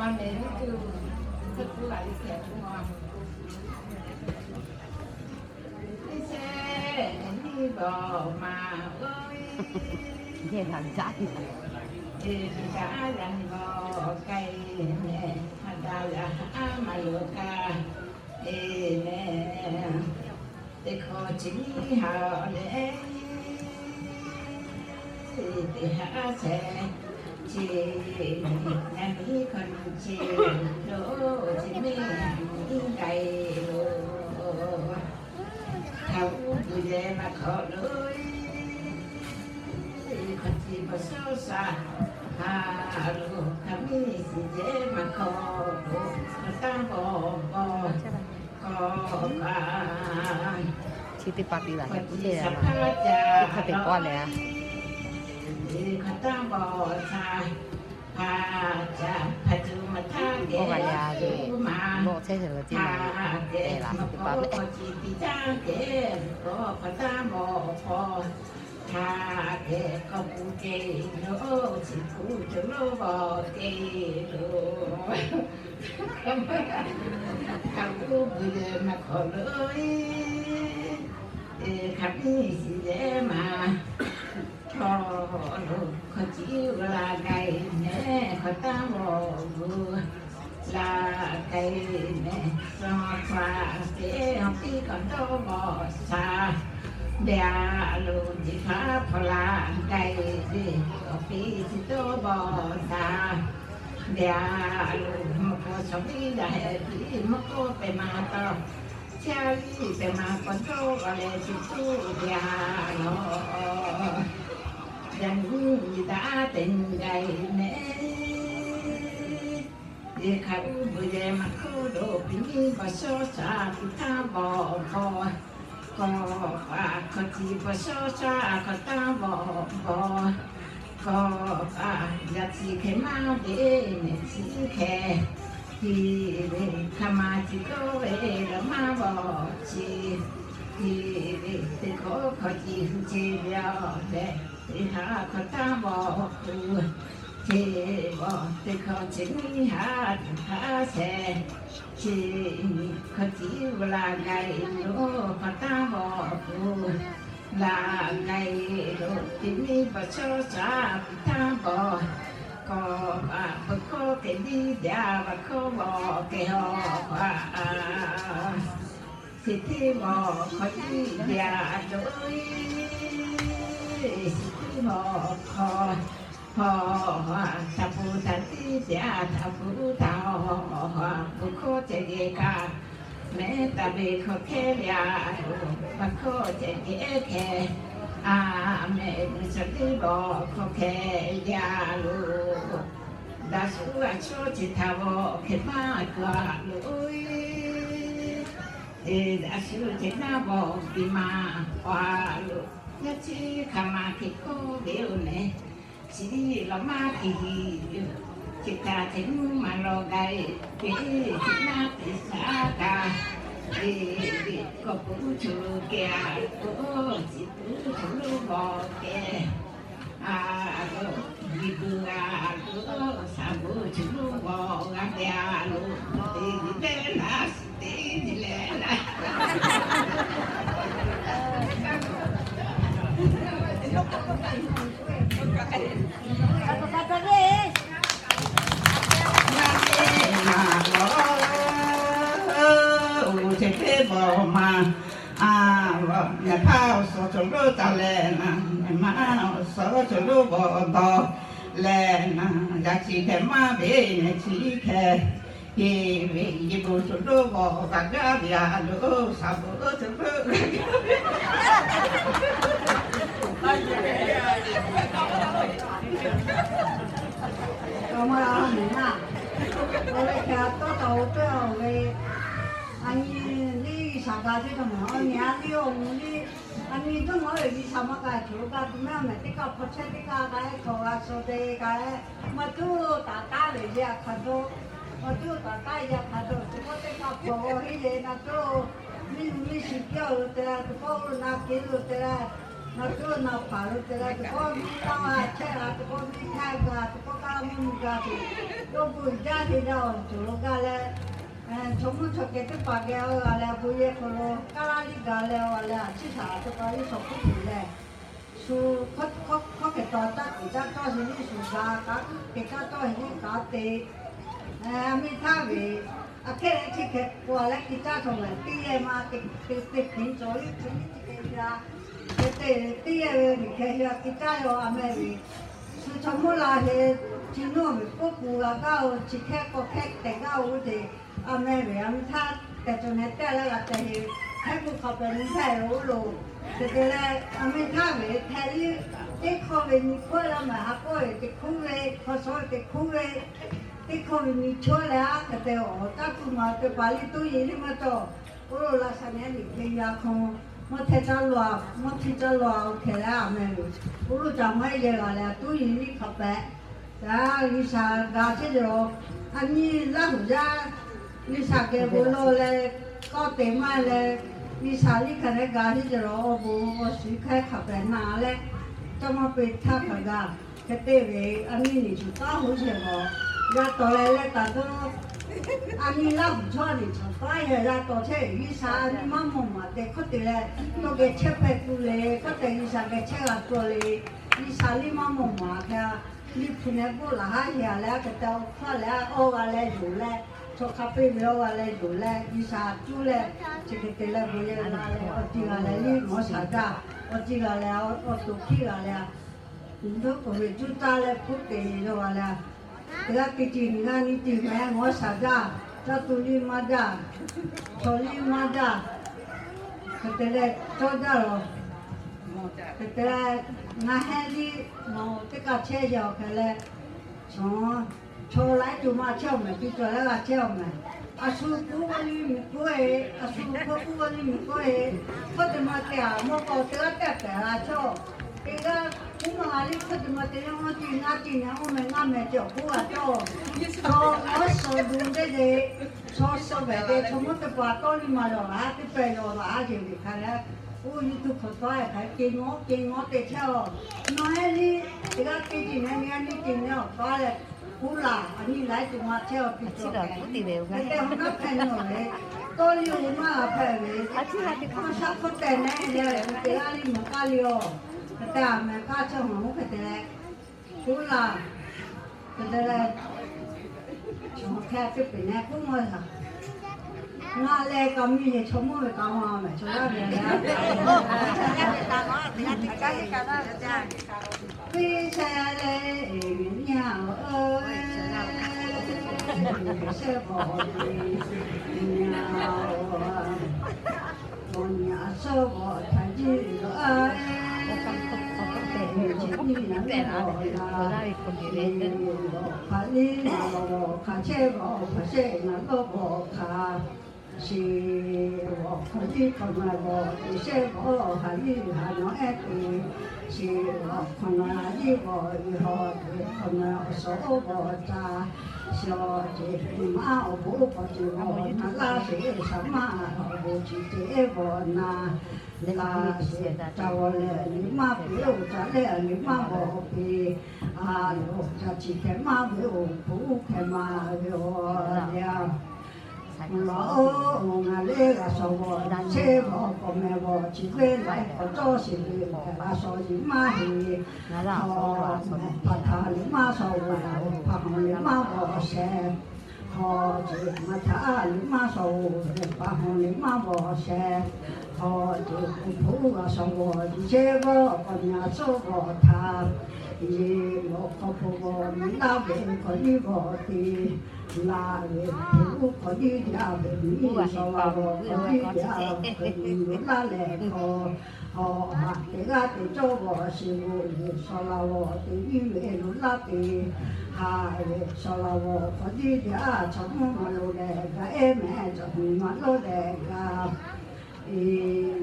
Teˇ shehˆ nyi bawˬ ma oˇ e, teˇ shaˉ yaꞈ nyi bawˬ k'ai mehˍ, ha daꞈ yaꞈ ha maˇ loˍ kaꞈ e mehˍ. Teˇ hkawˇ chi nyiˇ ha leh, teˇ ha shehˆ chi nyi, yaꞈ nyi hkawˇ nyi chi lo, chi mehˍ nyi k'ai lo. Hk'aˬ uˉ buˬ yehˬ maˇ hk'awꞈ lo, hk'aˬ chi bawˬ shaˉ shaˍ ha lo, hk'aˬ miˇ shiˍ yehˬ maˇ hk'awꞈ lo, hk'aˬ taˇ bawˬ bawˬ kawꞈ kaꞈ, chi teˇ pa te laˬ hk'aˬ chi shaˍ hpaˇ caˇ lo, hk'aˬ taˇ bawˬ shaˍ hpaˇ caˇ hpaˇ tuˬ maˇ htaˇ kehˬ tuˬ maˇ htaˇ kehˬ maˇ kawˆ chi tiˇ caˇ kehˬ kawˆ hk'aˬ taˇ bawˬ hpaˇ kehˬ kawˆ kuˬ kehˬ lo, chi kuˬ cawˬ lo bawˬ kehˬ lo. Hk'aˬ uˉ buˬ yehˬ maˇ hk'awꞈ lo, hk'aˬ miˇ shiˍ yehˬ maˇ hk'awꞈ lo, hk'aˬ chi uˉ la k'ai mehˍ, hk'aˬ taˇ bawˬ bawˬ la k'ai mehˍ. Suh hk'aˬ teˇ hawˬ piˇ k'awꞈ dawˇ bawˬ shaˍ, bia lo teˇ hpaˍ hpawˇ la k'ai ve, awˬ piˇ chi dawˇ bawˬ shaˍ, bia lo mvuhˇ k'oˆ shawˍ piˇ yaˇ hehˍ piˇ mvuhˇ k'oˆ pehˬ maˇ taw, chaˇ liˇ pehˬ maˇ k'awꞈ dawˇ g'a leh chi tuˬ bia lo. Yaꞈ nyi daꞈ teˇ nyi k'ai mehˍ. Hk'aˬ uˉ buˬ yehˬ maˇ hk'oˆ lo, piˇ nyi bawˬ shaˉ shaˍ piˇ htaˇ bawˬ bawˬ kawꞈ kaꞈ, hk'aˬ chi bawˬ shaˉ shaˍ hk'aˬ taˇ bawˬ bawˬ kawꞈ kaꞈ, yaꞈ chi hk'e maˇ ve mehˍ chi hk'e, chi ve hk'aˬ ma chi k'oˆ ve laˬ maˇ bawˬ chi, chi ve teˇ hkawˇ hk'aˬ chi hu che ve aˬ leh, teˇ ha hk'aˬ taˇ bawˬ hu che bawˬ, teˇ hkawˇ chi nyiˇ ha teˇ ha shehˆ chi nyi, hk'aˬ chi uˉ la k'ai lo, hk'aˬ taˇ bawˬ hu la k'ai lo, piˇ nyi bawˬ shaˉ shaˍ piˇ htaˇ bawˬ kawꞈ kaꞈ, bawˬ hkawˇ kehˬ biˇ jaˇ, bawˬ hkawˇ bawˬ kehˬ hawˬ hk'aˬ chi teˇ bawˬ hk'aw tiˇ jaˇ lo, chi teˇ bawˬ hk'aw hawˬ htaꞈ pu htaꞈ tiˇ jaˇ, htaꞈ pu htaꞈ hawˬ, bawˬ hkawˇ ceh geh kaꞈ, mehˉ taˍ ve hk'aw hkehˉ ve aˬ lo, bawˬ hkawˇ ceh geh hkehˉ, a mehˍ g'uiˬ shaˍ teˇ bawˬ hk'aw hkehˉ ve aˬ lo, daꞈ shuˍ a shuˍ chi htaꞈ bawˬ hkehˉ maˇ k'aꞈ lo, daꞈ shuˍ chi htaꞈ bawˬ piˇ maˇ k'aꞈ lo, yaˇ chi hk'aˬ ma hk'e k'oˆ ve yoˬ mehˍ. Chi law maˇ hk'e hiˍ yoˬ. Chi htaꞈ hk'e nuˇ maˇ lawˬ gaˇ ve, chi naˉ teˇ shaˉ kaꞈ, e, kawˆ puˉ choˬ lo kehˬ a, kawˆ chi puˉ choˬ lo bawˬ kehˬ a, lo, yiˬ buˬ a, lo, shaˍ buˬ choˬ lo bawˬ g'a ve a, lo, teˇ nyi leh naˉ, teˇ nyi leh naˉ. Maˇ te maˇ lawˬ, oˇ ceh teˇ bawˬ maˇ a, nehˬ hpaˇ awˬ suhˍ cawˬ lo taˍ leh naˉ, nehˬ ma awˬ suhˍ cawˬ lo bawˬ dawˬ leh naˉ, yaꞈ chi hk'e maˇ ve nehˬ chi hk'e, e ve, yiˬ buˬ cawˬ lo bawˬ kaꞈ gaˇ ve a lo, shaˍ buˬ cawˬ lo kaꞈ gaˇ ve a lo, a maˇ a miˬ maˇ, awˬ leh hk'e a tawˇ taˍ oˬ teˇ a ve, a nyi liˇ G'uiˬsha ga teˇ taꞈ maˬ, a nyi a liˇ awˬ moˍ liˇ, a nyi teˇ maˬ oˬ G'uiˬsha maˇ k'ai tuˬ lo gaˇ tuˬ mehˉ a mehˍ teˇ kaˇ hpaw chehˇ teˇ kaˇ k'ai hk'awꞈ g'a suh te k'ai, maˇ tuˇ taˍ taˉ lehˬ yaˇ hk'a dawˇ, maˇ tuˇ taˍ taˉ yaˇ hk'a dawˇ, teˇ pawˆ teˇ kaˇ hpaw g'aw heˆ leh na tuˇ, miˇ nuˬ miˇ shiˍ piˇ a lo te leh, teˇ pawˆ lo na kehˬ lo te leh, Na tuˉ na hpaˍ lo te leh, teˇ kawˆ miˇ taˇ a chehˇ a, teˇ kawˆ miˇ htaˇ gaˬ, teˇ kawˆ kaˇ laˇ mvuhˇ miˬ gaˬ tuˬ, yawˇ hui jaˇ te jaˇ awˬ cawˬ lo gaˬ leh, chaw mvuhˇ chaw kehˬ teˇ hpaˍ geh awˬ g'a leh, bon yehˬ hk'aw lo kaˇ laˇ liˇ gaˬ leh awˬ g'a leh, a ciˉ shaˍ teˇ hpaˍ liˇ shawˍ hkuˉ tuˬ leh, shu hkawˇ hkawˇ hkehˬ taw taˇ kuiˬ taˇ cawˇ sheˍ liˇ shu gaˬ, kaꞈ kuiˬ kehˬ taˇ cawˇ sheˍ liˇ kaꞈ te, a miˇ htaˇ ve, aˬ hkehˇ leh chi hkehˬ k'o a leh ki caˇ chaw mehˍ teˇ yehˬ ma te te te hpeꞈ cawˬ liˇ hpeꞈ liˇ chi hkehˬ ya, hkehˬ te teˇ yehˬ ve miˬ hkehˬ ya ki caˇ yaw a meh ve, shu chaw mvuhˇ la sheˍ, chi nuˇ ve k'oˆ kuˬ g'a gaˇ-oˬ, chi hkehˇ k'awꞈ hkehˇ tehꞈ gaˇ-oˬ tehꞈ, a meh ve a miˇ htaˇ tehˬ cawˬ nehˬ tehˇ leh g'a tehˬ heˍ, hkehˇ kuˬ hk'a pehꞈ nyi hpehˇ ve oˇ lo, hkehˬ te leh a miˇ htaˇ ve hkehˬ liˇ teˇ hkawˇ ve nyi hkawˇ laˇ mehˍ, ha k'oˆ ve teꞈ hkuˉ ve, hk'aw shawˉ ve teꞈ hkuˉ ve, teˇ hkawˇ ve nyi chaw leh a hkehˬ te awˬ taˇ tuˬ ma te paˍ liˇ tuˉ yeˬ liˇ maˇ cawˬ. Oˇ lo laꞈ shaˍ nehˬ miˬ hkehˬ ya hk'aw, mvuhˇ hteh caˇ lo a, mvuhˇ hteˇ caˇ lo a hkehˬ leh a meh ve, oˇ lo caꞈ maˇ yehˬ g'a leh tuˉ yeˬ liˇ hk'a pehꞈ, a G'uiˬsha ga chehˇ cawˬ, a nyi Laˇ huˍ yaˇ G'uiˬsha geh bon lawˬ leh, kawˆ te maˇ leh, G'uiˬsha liˇ hk'a leh ga chehˇ cawˬ, awˬ bon awˬ shiˍ hk'aˬ hk'a pehꞈ na leh, caˇ maˇ peꞈ htaˇ hk'a gaˬ hkehˬ te ve, a nyi nyi tuˬ taˇ hoˉ chehˇ g'a, g'a tawˍ leh leh taˍ dawˇ, a nyi Laˇ huˍ chaw nyi chaw taˇ yehˬ g'a tawˍ chehˇ G'uiˬsha a nyi maˇ mawˬ maˍ te hkawˇ te leh, tawˇ geh chehˇ hpehꞈ tuˬ le hkawˇ te G'uiˬsha geh chehˇ g'a tawˍ le, G'uiˬsha liˇ maˇ mawˬ maˍ hk'a, liˇ hpu nehˬ boˆ laˬ haˉ yehˬ leh a hkehˬ te awˬ hk'aˇ leh a awˬ g'a leh yonˍ leh, chaw hk'a peˇ ve awˬ g'a leh yonˍ leh G'uiˬsha cuˇ leh, chi hk'e te leh bon yehˬ la leh awˬ ti g'a leh liˇ mawˬ shaˍ jaˇ, awˬ ti g'a leh awˬ to hkiˉ g'a leh, awˬ ve cuˇ caˇ leh hpuˉ te yawˇ g'a leh, teˇ g'aˇ teˇ ceuˬ nyi g'aˇ nyi ceuˬ mehˍ mawˬ shaˍ jaˇ, caˇ tuˬ liˇ maˇ jaˇ, chaw liˇ maˇ jaˇ, hk'e te leh cawˇ jaˇ lawˬ. Hk'e te leh ngaˬ heˆ liˇ mawˬ teˇ kaˇ chehˇ yaw hk'e leh, chaw laiˉ ceuˬ ma chehˇ awˬ mehˍ, te cawˬ leh g'a chehˇ awˬ mehˍ. A shu hkuˇ liˇ miˬ k'oˆ e, a shu hkuˇ hkuˇ liˇ miˬ k'oˆ e, hkawˇ te ma te a mawˇ k'aw teˇ g'aˇ tehꞈ pehˬ la chawˇ. Teˇ g'aˇ k'oˆ maˇ g'a liˇ hkawˇ te ma te yaˇ mawˇ ti ngaˇ ti nehˬ oˇ meh ngaˇ meh cawˬ k'oˆ g'a cawˇ. Chaw mawˇ suh duˬ teˇ te, chaw suh vehˬ te chaw mawˇ teˇ pa tawˇ liˇ ma lawˬ laˬ teˇ pehˬ lawˬ laˬ a yeˬ ve hk'a leh, oˇ YouTube hk'aw tawˇ e hk'a ke ngawˉ ke ngawˉ te chehˇ a. Nawˬ heˆ liˇ teˇ g'aˇ teˇ ceuˬ nehˬ nyi g'aˇ nyi ceuˬ nehˬ awˬ taˉ leh, k'oˆ laˬ a nyi laiˉ ceuˬ ma chehˇ a piˇ cawˬ hk'e te hk'e te hawˉ naˉ hpehꞈ nawˬ ve, tawˇ liˇ oˇ maˇ g'a hpehꞈ ve, hk'aˇ shaˉ hk'oˆ tehꞈ nehˬ leh teˇ g'aˇ liˇ mehˍ k'aˇ liˇ a, hk'e te a mehˍ k'aˇ chehˇ a mawˬ hk'e te leh, k'oˆ laˬ hk'e te leh, chaw hk'e teˇ pehˍ nehˬ k'oˆ maˇ g'a. Ngaˬ lehˬ kaꞈ miˇ yehˬ chaw mawˇ ve kaꞈ maˇ mehˍ chaw yaˇ ve leh, piˇ chehˇ leh nyi a, shehˆ bawˬ te nyi a, awˬ nyi a suhˉ bawˬ htaꞈ jiˇ a, nyi a lawˬ la, lawˬ hk'aˬ liˇ na lawˬ bawˬ hk'aˬ chehˇ bawˬ hk'aˬ shehˆ na lawˬ bawˬ hk'aˬ, shiˍ bawˬ hk'aˬ liˇ hk'aˬ na bawˬ te shehˆ bawˬ haˍ liˇ haˍ nawˬ ehˉ te, shiˍ bawˬ hk'aˬ na liˇ bawˬ iˉ haw te hk'aˬ na awˬ suhˉ oˇ bawˬ ca, shaw ce maˇ awˬ bon oˇ hk'aw ce bawˬ na laˇ sheˍ shaˍ maˇ awˬ bon chi te ehˉ bawˬ na, laˇ sheˍ ca g'aw leh liꞈ maˇ piˇ oˇ ca leh liꞈ maˇ bawˬ piˇ, a loˍ ca chi hkeh maˇ ve oˬ hpu uˉ hkeh ma ve a le a. Lawˬ oˬ, ngaˬ lehˬ g'a shaw g'awˬ, chehˇ g'awˬ k'awꞈ mehˍ g'awˬ, chi venˇ laiˉ k'awꞈ cawˇ sheˍ ve hpehꞈ g'a shaw yiˍ maˇ heˆ. Hk'aw hpaˍ htaꞈ liꞈ maˇ shaw g'awˬ, hpaˍ hawˬ liꞈ maˇ g'awˬ shehˍ. Hk'aw ce maˇ htaꞈ liꞈ maˇ shaw g'awˬ, hpaˍ hawˬ liꞈ maˇ g'awˬ shehˍ. Hk'aw ce hpu hpu g'a shaw g'awˬ, chehˇ g'awˬ k'awꞈ nyi a suhˉ g'awˬ htaꞈ, yeˬ lawˬ hk'aw hpu g'awˬ nyi laˇ ve hk'aw liˇ g'awˬ te, laˇ ve hpu hk'aw liˇ yaˇ ve nyi shaw la g'awˬ hk'aw liˇ yaˇ ve nyi lo laˇ leh hk'aw, hk'aw haꞈ teˇ g'aˇ te cawˇ g'awˬ shiˍ g'oꞈ yeˬ shaw la g'awˬ te nyi ve lo laˇ te, haꞈ ve shaw la g'awˬ hk'aw liˇ yaˇ chaw mvuhˇ ma lo leh gaˬ ehˉ mehˍ chaw mvuhˇ ma lo leh gaˬ. E,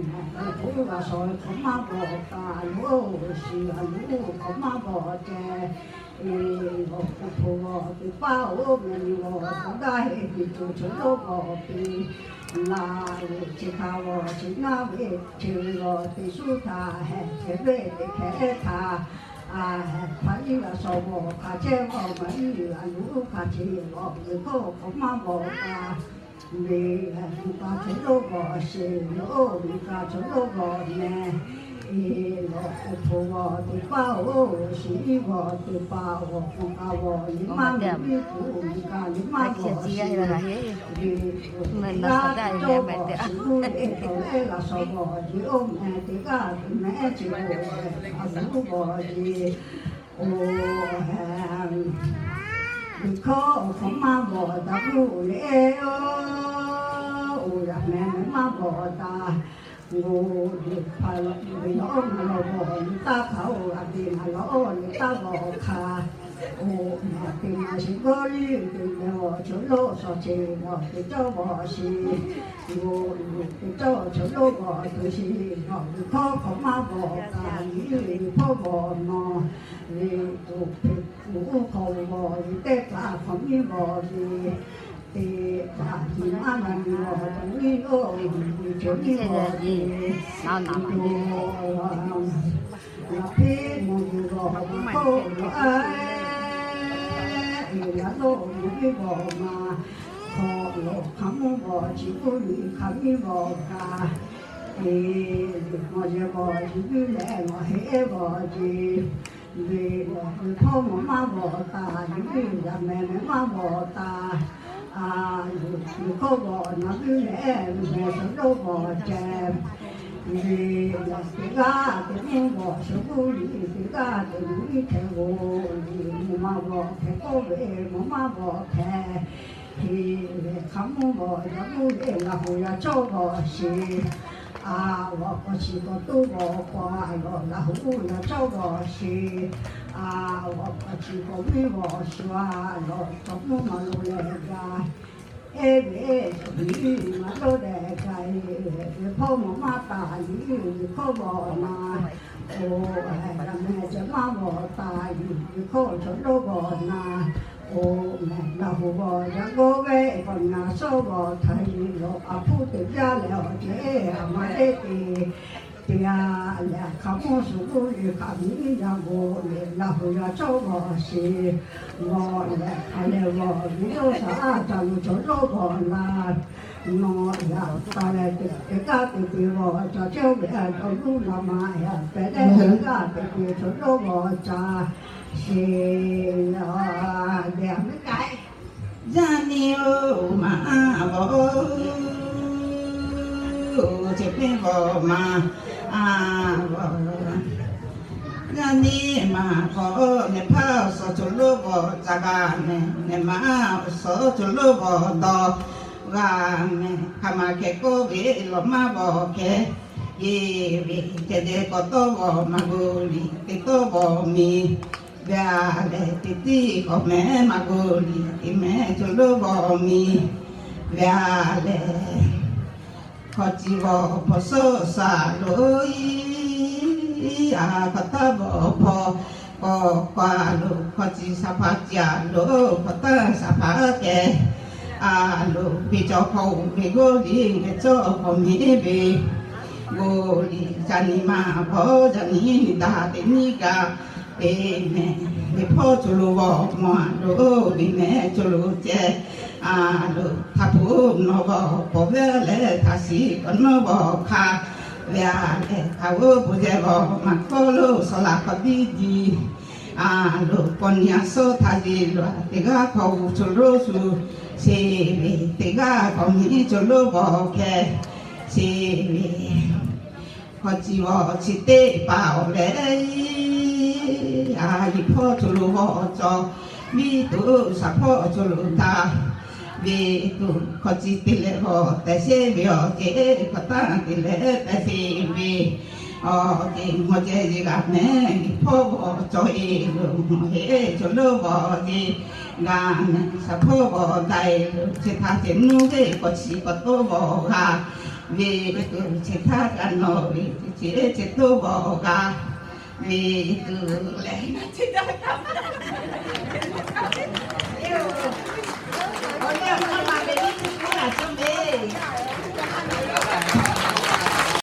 mehˍ hpu g'a shaw ve hk'aw maˇ bawˬ kaꞈ lo, shiˍ g'a lo hk'aw maˇ bawˬ ceh. E, g'awˬ hpu hpu g'awˬ te paˇ oˇ mehˍ nyi g'awˬ hpu daˇ heˆ te co chaw lo g'awˬ te, Laˬ ve chi htaꞈ g'awˬ chi ngaˇ ve, chi ve g'awˬ teꞈ shuˉ htaꞈ hehˍ hkehˍ ve teꞈ hkehˍ htaˇ, a hehˍ hpaˇ iˉ g'a shaw g'awˬ hk'a chehˇ g'awˬ maˇ iˉ g'a luˬ hk'a chehˇ g'awˬ ve hkawˇ hk'awꞈ maˇ g'awˬ taˍ ve, miˬ ka chaw lonˉ g'awˬ sheˍ yoˬ, miˬ ka chaw lonˉ g'awˬ meh e lawˬ k'o hpu g'awˬ teˇ paˇ oˬ, shiˍ iˉ g'awˬ teˇ paˇ g'awˬ, hk'aw ka g'awˬ nyi maˇ miˬ iˉ tuˬ miˬ ka nyi maˇ g'awˬ sheˍ ve, g'aˇ cawˇ g'awˬ shiˍ uˉ leh tawˬ leh g'a shaw g'awˬ jeˬ oˇ meh teˇ g'aˇ meh chi g'awˬ leh a zuhˇ g'awˬ jeˬ oˬ, miˬ hkawˇ awˬ hk'awꞈ maˇ g'awˬ daꞈ g'uˇ leh oˬ, yaꞈ meh meh maˇ g'awˬ taˍ. G'awˬ ve hpaˇ ve lawˬ ngaˬ lawˬ g'awˬ nyi taˇ hk'a oˬ, a ve ngaˬ lawˬ oˇ nyi taˇ g'awˬ hk'a oˬ, meh teˇ maˬ sheˍ g'awˇ liˇ ve meh g'awˬ chaw lonˉ shaw chehˇ g'awˬ teˇ cawˇ g'awˬ sheˍ, g'awˬ teˇ cawˇ chaw lonˉ g'awˬ tuˬ sheˍ g'awˬ ve hkawˇ hk'awꞈ maˇ g'awˬ taˍ ve, hpawˇ g'awˬ nawˬ ve tuˬ hpehꞈ tuˬ oˇ hk'aw g'awˬ ve teˇ hpaˍ hk'awꞈ miˇ g'awˬ ve, teˇ hpaˍ nyi maˇ g'a nyi g'awˬ tuˬ iˉ oˇ ve chaw miˇ g'awˬ ve, g'aꞈ hpeˇ mawˬ yuˬ g'awˬ maˇ hk'oˆ g'awˬ a, eˬ g'a loˇ mvuhˇ miˬ g'awˬ maˇ hk'aw g'awˬ hk'a mvuhˇ g'awˬ chi uˉ nyi hk'a miˇ g'awˬ kaꞈ, eˬ mawˬ yehˬ g'awˬ yuˬ viˉ leh g'awˬ heˆ g'awˬ jeˬ ve, g'awˬ ve hpawˇ mawˬ maˇ g'awˬ taˍ, yuˬ viˉ yaꞈ meh meh maˇ g'awˬ taˍ. A, yuˬ hkawˇ g'awˬ naˬ viˉ leh meh chaw lonˉ g'awˬ ceh ve, teˇ g'aˇ teˇ mvuhˇ g'awˬ shu g'uˇ liꞈ, teˇ g'aˇ teˇ mvuhˇ iˉ hkeh g'awˬ liꞈ, mvuhˇ maˇ g'awˬ hkeh k'oˆ ve mawˬ maˇ g'awˬ hkeh, heˆ leh hk'a mvuhˇ g'awˬ yaꞈ g'uˇ leh laˬ hoꞈ yaꞈ cawˇ g'awˬ sheˍ. A, g'awˬ k'awꞈ chi k'awꞈ toˇ g'awˬ k'awꞈ a lawˬ laˬ hoꞈ g'uˇ yaꞈ cawˇ g'awˬ sheˍ. A, g'awˬ k'awꞈ chi k'awꞈ miˇ g'awˬ shu a lawˬ tawˇ mvuhˇ maˇ lo leh g'a, eˬ ve, miˬ maˇ lo leh g'a, eˬ ve hpawˇ mawˬ maˇ taˍ, yuˬ hkawˇ g'awˬ naˬ, oˬ, yaꞈ meh ceh maˇ g'awˬ taˍ, yuˬ ve hkawˇ chaw lonˉ g'awˬ naˬ, oˬ, meh laˬ hoꞈ g'awˬ yaꞈ g'awˇ ve k'awꞈ nyi a shaw g'awˬ htaꞈ yuˬ lawˬ a hpuˇ teˇ jaˇ leh awˬ ceh a ma teˇ te te a leh hk'a mvuhˇ shu g'uˇ leh hk'a miˬ yaˇ g'awˬ leh laˬ hoꞈ yaꞈ cawˇ g'awˬ sheˍ. G'awˬ leh hk'a leh g'awˬ ve yawˇ shaˍ a ca lo chaw lonˉ g'awˬ la, nawˬ yaꞈ taˍ leh teˇ kaˉ te te g'awˬ ca cawˇ ve a cawˇ luˇ la ma yaꞈ pehꞈ leh teˇ kaˉ te te chaw lonˉ g'awˬ ca sheˍ. Yaˇ nyi oˬ maˇ a vawˬ, chi piˇ vawˬ maˇ a vawˬ. Yaˇ nyi maˇ vawˬ, nehˬ hpaˇ suh chaw lonˉ g'awˬ ca g'a meh, nehˬ maˇ suh chaw lonˉ g'awˬ dawˇ g'a meh, hk'aˬ ma hkeh k'oˆ ve lawˬ maˇ g'awˬ hkeh, yeˬ ve hkeh dehꞈ k'awꞈ tawˇ g'awˬ maˇ gu liꞈ teˇ tawˇ g'awˬ miˬ ve a leh, teˇ tiˉ k'awꞈ meh maˇ gu liꞈ teˇ meh chaw lonˉ g'awˬ miˬ ve a leh, hk'aw ci g'awˬ hpaw suhˉ shaˍ lo iˉ a hk'aˬ taˇ g'awˬ hpaw k'awꞈ k'oˆ a lo, hk'aw ci shaˍ hpaˇ ci a lo, hk'aˬ taˇ shaˍ hpaˇ keh a lo, ve cawˬ hk'aw oˬ ve g'oˇ liꞈ ve cawˇ hk'aw miˬ ve g'oˇ liꞈ ca nyi maˇ hpawˇ ca nyi daꞈ teꞈ nyiˇ kaꞈ, ve meh ve hpawˇ co lo g'awˬ mawˬ a lo, ve meh co lo ceh a lo, hk'a hpu nawˬ g'awˬ pawˬ ve leh htaꞈ shiˍ k'awꞈ nawˉ g'awˬ hk'a ve a leh, hk'a g'oˇ bon yehˬ g'awˬ maˇ hkawˇ lo suh laˬ hk'aw biˇ diˇ a lo, paw nyi a suhˉ htaꞈ yeˬ lo a, teˇ g'aˇ hk'aw g'uˇ co lo shu sheˍ ve, teˇ g'aˇ hk'aw miˬ co lo g'awˬ hkeh sheˍ ve, hk'aw ci g'awˬ chi teˇ hpaˍ awˬ leh, a liꞈ hpawˇ co lo g'awˬ cawˬ, miˇ tuˬ shaˍ hpawˇ co lo taˍ ve tuˬ, hk'aw ci te leh g'awˬ tehꞈ sheˍ ve awˬ ceh, hk'aˬ taˇ te leh tehꞈ sheˍ ve awˬ ceh, mawˬ ceh yeˬ g'a meh, liꞈ hpawˇ g'awˬ cawˬ e lo mawˬ heˆ, co lo g'awˬ yeˬ g'a meh, shaˍ hpawˇ g'awˬ daiˬ lo, chi htaꞈ ceh nuˇ ve k'awꞈ chi k'awꞈ toˇ g'awˬ g'a ve tuˬ, chi htaˇ kaꞈ nawˬ ve chi chi toˇ g'awˬ g'a ve tuˬ leh, awˬ leh awˬ hk'aˇ ma ve nyiˇ hk'oˆ kaꞈ cawˇ ve